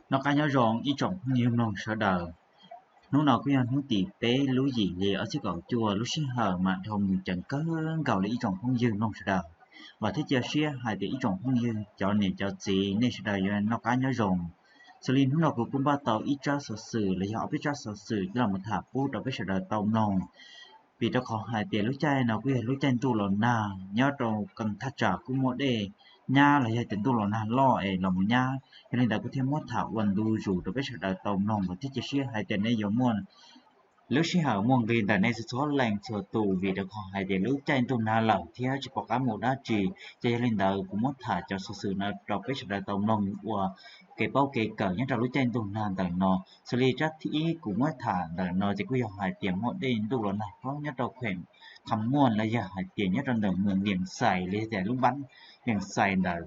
Noj qab nyob zoo ib tsoom phooj ywg mloog sawv daws. Hnub no kuj yog hnub tim peb lub yim hli ob txhiab kaum cuaj, lub sij hawm mam dhau mus ceev kawg nkaus li ib tsoom phooj ywg mloog sawv daws. Vam thiab cia siab hais tias ib tsoom phooj ywg cov niam cov txiv nej sawv daws yuav noj qab nyob zoo. Xws li hnub no kuv kuj npaj tau ib tsab xov xwm los yog ob peb tsab xov xwm coj los tham pub rau peb sawv daws tau mloog. Vim rau qhov hais tias lub caij no kuj yog lub caij ntuj los nag nyob rau kee thaj tsam kuj muaj dej nyab los yog tias ntuj los nag loj es los mus nyab, yog li ntawd kuv thiaj muab tham ua ntu zus rau peb sawv daws tau mloog. Vam thiab cia siab hais tias nej yuav muaj lub sij hawm muaj nqis ntawm nej txhua leej txhua tus, vim rau qhov hais tias lub caij ntuj nag lawm thiab tsis pom qab mus dab tsi. Ces yog li ntawd kuv muab tham cov xov xwm no rau peb sawv daws tau mloog ua kev paub kev kawm nyob rau lub caij ntuj nag ntawm no. Xws li tsab thib ib kuv muab tham ntawm no ces kuj yog hais tias muaj dej ntuj los nag hlob nyob rau kheem Kham Muam los yog hais tias nyob rau ntawm moos Viam Xais los yog tias lub npab Viam Xais ntawd.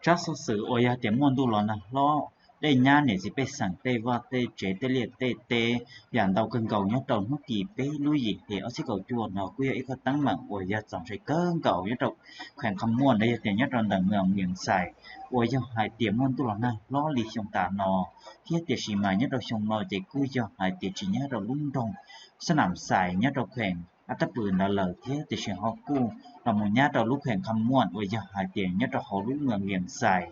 Tsab xov xwm uas yog tias muaj ntuj los nag hlob, dej nyab niam txiv pej xeem tej vaj tej tsev tej liaj tej teb, yam ntau kawg nkaus nyob rau hnub tim peb lub yim hli ob txhiab kaum cuaj no kuj yog ib qho teeb meem uas yog txaus ntshai kawg nkaus nyob rau kheem Kham Muam los yog tias nyob rau ntawm moos Viam Xais, uas yog hais tias muaj ntuj los nag hlob li xyoo tas no, thiab tiam sis mas nyob rau xyoo no ces kuj yog hais tias tsis nyob rau lub nroog Xab Nam Xais nyob rau kheem Ab Tab Pw ntawd lawm thiab, tiam sis ho kuj los mus nyab rau lub kheem Kham Muam uas yog hais tias nyob rau hauv lub moos Viam Xais.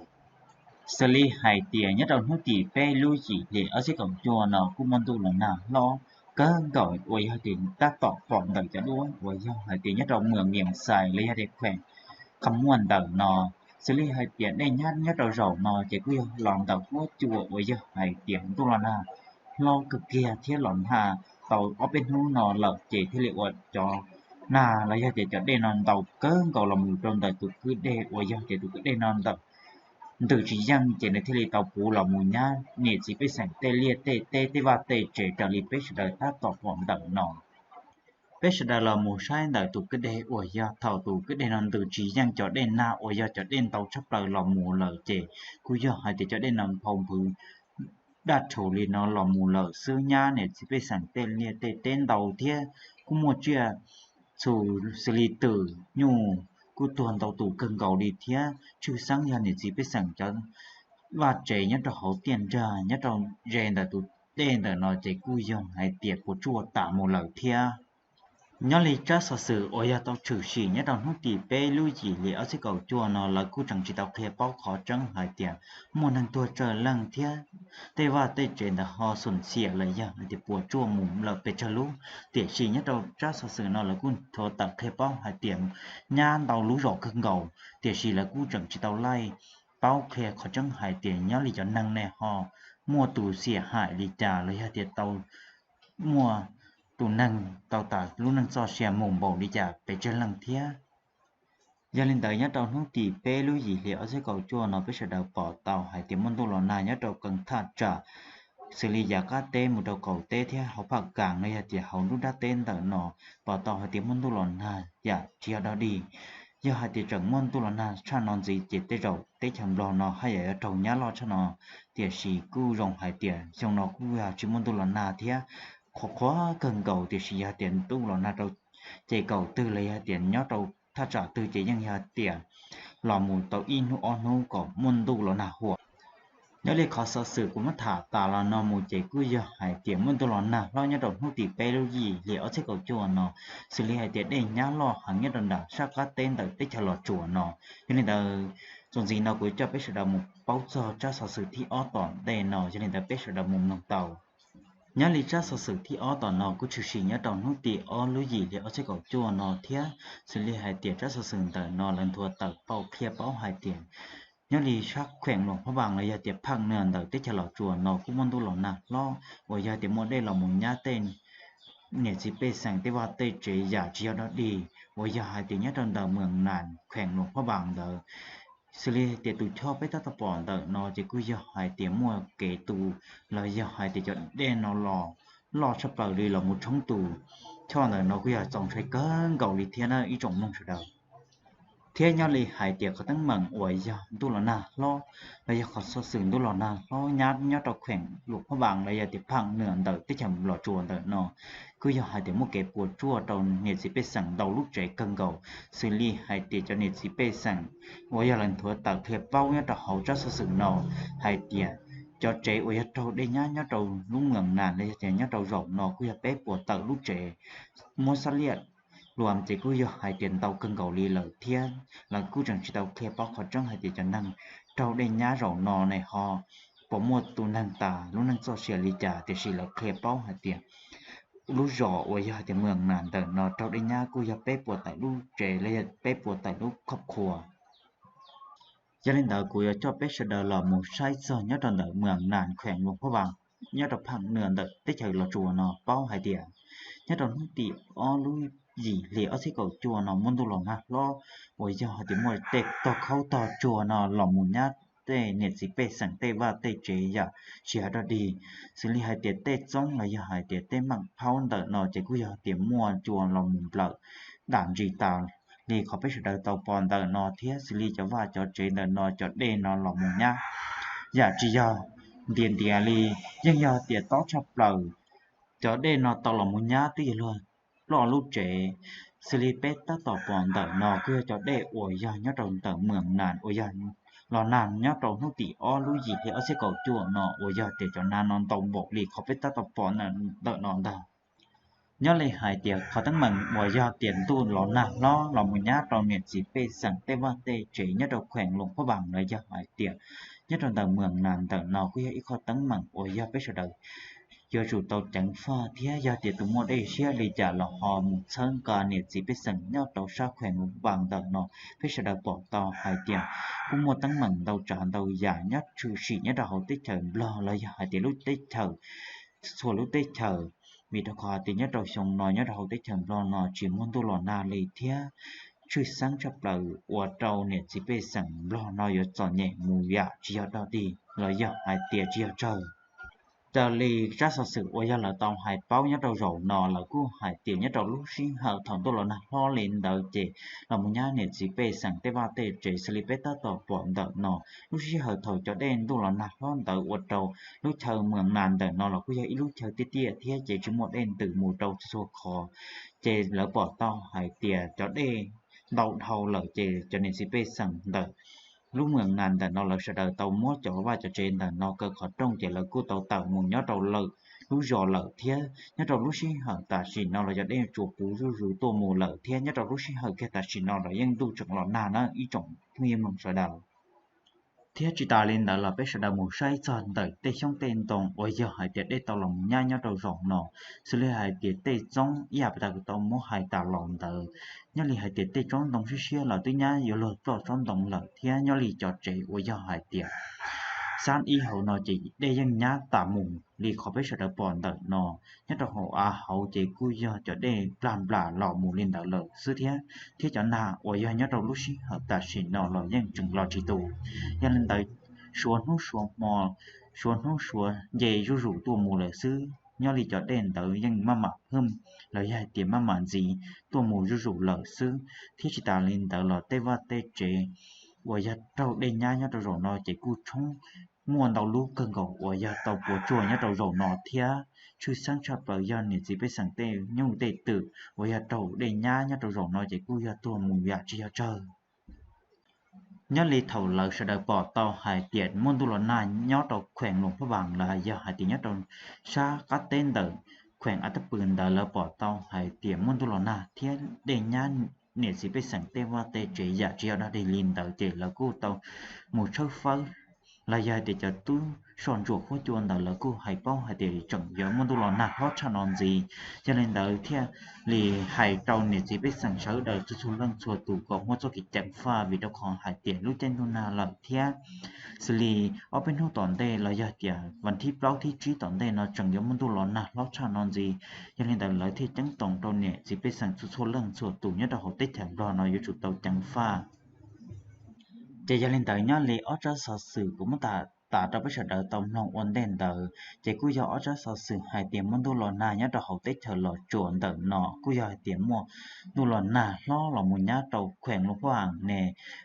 Xws li hais tias nyob rau hnub tim peb lub yim hli ob txhiab kaum cuaj no kuj muaj ntuj los nag hlob kawg nkaus uas yog tias tab tom pom ntawm cov duab uas yog hais tias nyob rau moos Viam Xais los yog tias kheem Kham Muam ntawm no. Xws li hais tias dej nyab nyob rau zaum no ces kuj yog los ntawm huab cua uas yog hais tias ntuj los nag hlob kawg kiag thiab los nag tau ob peb hnub no lawm ces thiaj li ua cov nag los yog tias cov dej no ntau kawg nkaus los mus rau ntawm tus kwj deg uas yog tias tus kwj deg no ntawm ntws tsis yeej ces nws thiaj li tau puv los mus nyab niam txiv pej xeem tej liaj tej teb tej vaj tej tsev raws li peb sawv daws tab tom pom ntawm no. Peb sawv daws los mus saib ntawm tus kwj deg uas yog thaum tus kwj deg no ntws tsis yeej cov dej nag uas yog cov dej ntau tshaj plaws los mus lawm ces kuj yog hais tias cov dej no phau npwv daj rhuv li no los mus lawm xwb nyab niam txiv pej xeem tej liaj tej teb ntau thiab kuj muaj tsiaj txhu xws li twm nyuj kuj tuag ntau tus kawg nkaus li thiab tshwj xeeb yog niam txiv pej xeem cov vaj tsev nyob rau hauv tiaj nrag nyob rau ze ntawm tus dej ntawm no ces kuj yog hais tias puas tsuaj tas mus lawm thiab. Nyob li tsab xov xwm uas yog tau tshwm sim nyob rau hnub tim peb lub yim hli ob txhiab kaum cuaj no lawv kuj tseem tsis tau qhia paub qhov tseeb hais tias muaj neeg tuag tsawg leej thiab tej vaj tej tsev ntawd ho xum xiam los yog hais tias puas tsuaj mus lawm pes tsawg lub. Tiam sis nyob rau tsab xov xwm no lawv kuj thuav tawm qhia paub hais tias nyab ntau lub zos kawg nkaus, tiam sis lawv kuj tseem tsis tau laij paub qhia qhov tseeb hais tias nyob li cov neeg ne ho muaj tus xiam hais li cas los yog tias tau muaj tus neeg tau tas lub neej txoj sia mus npaum li cas pes tsawg leej thiab. Yog li ntawd nyob rau hnub tim peb lub yim hli ob txhiab kaum cuaj no peb sawv daws pom tau hais tias muaj ntuj los nag nyob rau kee thaj tsam xws li yav qab teb mus rau qaum teb thiab hauv Phaj Kaas no yog tias hauv nruab nrab teb ntawm no pom tau hais tias muaj ntuj los nag yam tsis yog dog dig. Yog hais tias tseem muaj ntuj los nag tshaj no ntxiv ces tej zaum teb chaws Nplog no haj yam yuav raug nyab loj tshaj no, tiam sis kuj zoo hais tias xyoo no kuj yog tsis muaj ntuj los nag thiab qhuav qhuav kawg nkaus, tiam sis yog tias ntuj los nag rau ces kaum twg los yog tias nyob rau thaj tsam twg ces yeej yog tias los mus tau ib hnub ob hnub kom muaj ntuj los nag huam. Nyob li qhov xov xwm kuv muab tham tas los no mus ces kuj yog hais tias muaj ntuj los nag hlob nyob rau hnub tim peb lub yim hli ob txhiab kaum cuaj no, xws li hais tias dej nyab loj heev nyob rau nram sab qab teb ntawm teb chaws Los Tsuas no. Yog li ntawd, txuas ntxiv no kuv coj peb sawv daws mus paub txog tsab xov xwm thib ob tom ntej no, yog li ntawd peb sawv daws mus mloog tau. Nyob li tsab xov xwm thib ob tom no kuj tshwm sim nyob rau hnub tim ob lub yim hli ob txhiab kaum cuaj no thiab, xws li hais tias tsab xov xwm ntawm no lawv nthuav tawm tau qhia paub hais tias nyob li sab kheem Luam Phab Npas los yog tias Phaj Npas ntawm teb chaws Los Tsuas no kuj muaj ntuj los nag hlob uas yog tias muaj dej los mus nyab tej niam txiv pej xeem tej vaj tej tsev yam tsis yog dog dig uas yog hais tias nyob rau ntawm Moos Nas kheem Luam Phab Npas ntawd. Xws li tias tus choj peb tab tom pom ntawm no ces kuj yog hais tias muaj kev tu los yog hais tias cov dej no los loj tshaj plaws li los mus tshoob tus choj ntawm no kuj yog txaus ntshai kawg nkaus li thiab na ib tsoom mloog sawv daws. Thiab nyob li hais tias qhov teeb meem uas yog ntuj los nag hlob los yog qhov xov xwm ntuj los nag hlob nyab nyob rau kheem Luam Phab Npaas los yog tias Phaj Nwm ntawm teb chaws Los Tsuas ntawm no kuj yog hais tias muaj kev puas tsuaj rau niam txiv pej xeem ntau lub tsev kawg nkaus, xws li hais tias cov niam txiv pej xeem uas yog lawv nthuav tawm qhia paub nyob rau hauv tsab xov xwm no hais tias cov tsev uas yog raug dej nyab nyob rau lub moos Nas los yog tias nyob rau zaum no kuj yog peb puas tawm lub tsev, muab xab liaj luam ces kuj yog hais tias ntau kawg nkaus li lawm thiab lawv kuj tseem tsis tau qhia paub qhov tseeb hais tias cov neeg raug dej nyab zaum no ne ho puas muaj tus neeg tas lub neej txoj sia li cas, tiam sis lawv qhia paub hais tias lub zos uas yog hais tias moos Nas ntawm no raug dej nyab kuj yog peb puas tawm lub tsev los yog peb puas tawm lub khoj khua. Yog li ntawd kuv yuav coj peb sawv daws los mus saib txog nyob rau ntawm moos Nas kheem Luam Phab Npaas nyob rau Phaj Nwm ntawm teb chaws Los Tsuas no paub hais tias nyob rau hnub tim ob lub yim hli ob txhiab kaum cuaj no muaj ntuj los nag hlob uas yog hais tias muaj tej tog khaub tog tsuag no los mus nyab tej niam txiv pej xeem tej vaj tej tsev yam tsis hais dog dig, xws li hais tias tej txoob los yog hais tias tej meem phaub ntawm no ces kuj yog tias muaj cua los mus nplawm dam ntsis tas li qhov peb sawv daws tau pom ntawm no thiab xws li cov vaj cov tsev ntawm no cov dej no los mus nyab yam tsis yog ntiav ntiav li, yeej yog tias tob tshaj plaws. Cov dej no tau los mus nyab twb yog luag ploj lub tsev. Xws li peb tab tom pom ntawm no kuj yog cov dej uas yog nyob rau ntawm moos Nas uas yog los nag nyob rau hnub tim ob lub yim hli ob txhiab kaum cuaj no uas yog tias cov nag no ntau npaum li qhov peb tab tom pom ntawm no ntag. Nyob li hais tias qhov teeb meem uas yog tias ntuj los nag hlob los mus nyab rau niam txiv pej xeem tej vaj tej tsev nyob rau kheem Luam Phab Npaas los yog hais tias nyob rau ntawm moos Nas ntawm no kuj yog ib qho teeb meem uas yog peb sawv daws yuav tsum tau ceev faj thiab yog tias tus muaj dej siab li cas los ho mus txhawb nqa niam txiv pej xeem nyob rau sab kheem Luam Phab Npaas ntawm no. Peb sawv daws pom tau hais tias kuj muaj teeb meem ntau tsav ntau yam nyob tshwm sim nyob rau hauv teb chaws Nplog los yog hais tias lub teb chaws, txhua lub teb chaws, vim rau qhov hais tias nyob rau xyoo no nyob rau hauv teb chaws Nplog no tsis muaj ntuj los nag li thiab tshwj xeeb tshaj plaws ua rau niam txiv pej xeem Nplog no yuav txom nyem mus yam tsis yog dog dig los yog hais tias tsis yog tsawg. Raws li tsab xov xwm uas yog lawv tau hais paub nyob rau zaum no lawv kuj hais tias nyob rau lub sij hawm thaum ntuj los nag hlob li ntawd ces los mus nyab niam txiv pej xeem tej vaj tej tsev xws li peb tab tom pom ntawm no. Lub sij hawm thaum cov dej ntuj los nag hlob ntawd ua rau lub chaw moos Nas ntawm no los kuj yog ib lub chaw tiaj tiaj thiab ces tsis muaj dej ntws mus rau txhua qhov, ces lawv pom tau hais tias cov dej ntau dhau lawm ces cov niam txiv pej xeem ntawm lub moos Nas ntawm no lawv sawv daws tau muab cov vaj cov tsev ntawm no kaw qhov rooj ces lawv kuj tau tawm mus nyob rau lawm lub zos lawm thiab nyob rau lub sij hawm tam sim no los cov dej tsuas puv zuj zus tuaj mus lawm thiab nyob rau lub sij hawm kiag tam sim no los yeej ntuj tseem los nag na ib tsoom phooj ywg mloog sawv daws. Thiab tsis tas li ntawd los peb sawv daws mus saib txog ntawm tej xyoob tej ntoo uas yog hais tias dej tau los mus nyab nyob rau zaum no, xws li hais tias tej txoob ib yam li tau muab hais tas los ntawd, nyob li hais tias tej tsob ntoo siab siab los twb nyab yuav luag ploj tsob ntoo lawm thiab nyob li cov tsev uas yog hais tias xab ib hauv no ces dej yeej nyab tas mus li qhov peb sawv daws pom ntawm no. Nyob rau hauv av hauv ces kuj yog cov dej plag nplas los mus li ntawd lawm xwb thiab, thiab cov nag uas yog nyob rau lub sij hawm tam sim no los yeej tseem los tsis tus. Yog li ntawd, suav hnub suav hmo, suav hnub suav nce zuj zus tuaj mus lawm xwb, nyob li cov dej ntawd yeej maj mam hwj los yog hais tias maj mam ntxiv tuaj mus zuj zus lawm xwb, thiab tsis tas li ntawd los tej vaj tej tsev uas yog raug dej nyab nyob rau zaum no ces kuj tshoob muaj ntau lub kawg nkaus uas yog tau puas tsuaj nyob rau zaum no thiab tshwj xeeb tshaj plaws yog niam txiv pej xeem tej nyuj tej twm uas yog raug dej nyab nyob rau zaum no ces kuj yog tuag mus yam tsis yog tsawg. Nyob li thaum lawv sawv daws pom tau hais tias muaj ntuj los nag nyob rau kheem Luam Phab Npaas los yog hais tias nyob rau sab qab teb ntawm kheem Av Tab Pw ntawd lawv pom tau hais tias muaj ntuj los nag thiab dej nyab niam txiv pej xeem tej vaj tej tsev yam tsis yog dog dig li ntawd ces lawv kuj tau mus tshawb fawb los yog hais tias cov tub soj ntsuam huab cua ntawd lawv kuj hais paub hais tias tseem yuav muaj ntuj los nag hlob tshaj no ntxiv. Yog li ntawd thiaj li hais rau niam txiv pej xeem sawv daws txhua txhua leej txhua tus kom muaj txoj kev ceev faj vim rau qhov hais tias lub caij ntuj nag lawm thiab xws li ob peb hnub tom ntej los yog tias vas thib plaub thib tsib tom ntej no tseem yuav muaj ntuj los nag hlob tshaj no ntxiv. Yog li ntawd lawv thiaj ceeb toom rau niam txiv pej xeem txhua txhua leej txhua tus nyob rau hauv teb chaws Nplog no yuav tsum tau ceev faj. Ces yog li ntawd nyob li ob tsab xov xwm kuv muab tham tas rau peb sawv daws tau mloog ua ntej ntawd ces kuj yog ob tsab xov xwm hais tias muaj ntuj los nag nyob rau hauv teb chaws Los Tsuas ntawm no, kuj yog hais tias muaj ntuj los nag hlob los mus nyob rau kheem Luang Phuj Am ne,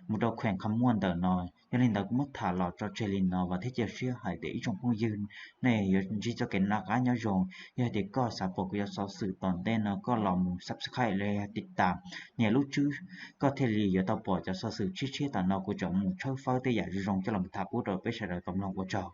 mus rau kheem Qhov Muag ntawm no. Yog li ntawd kuv muab tham los tso tseg li no, vam thiab cia siab hais tias ib tsoom phooj ywg nej yuav ntsib txoj kev noj qab nyob zoo. Yog hais tias koj xav pom kuv cov xov xwm tom ntej no koj los mus subscribe los yog tiv tas nias lub tswb, koj thiaj li yuav tau pom cov xov xwm tshiab tshiab tam no kuv tseem mus tshawb fawb tej yam zoo zoo coj los tham pub rau peb sawv daws tau mloog. Ua tsaug.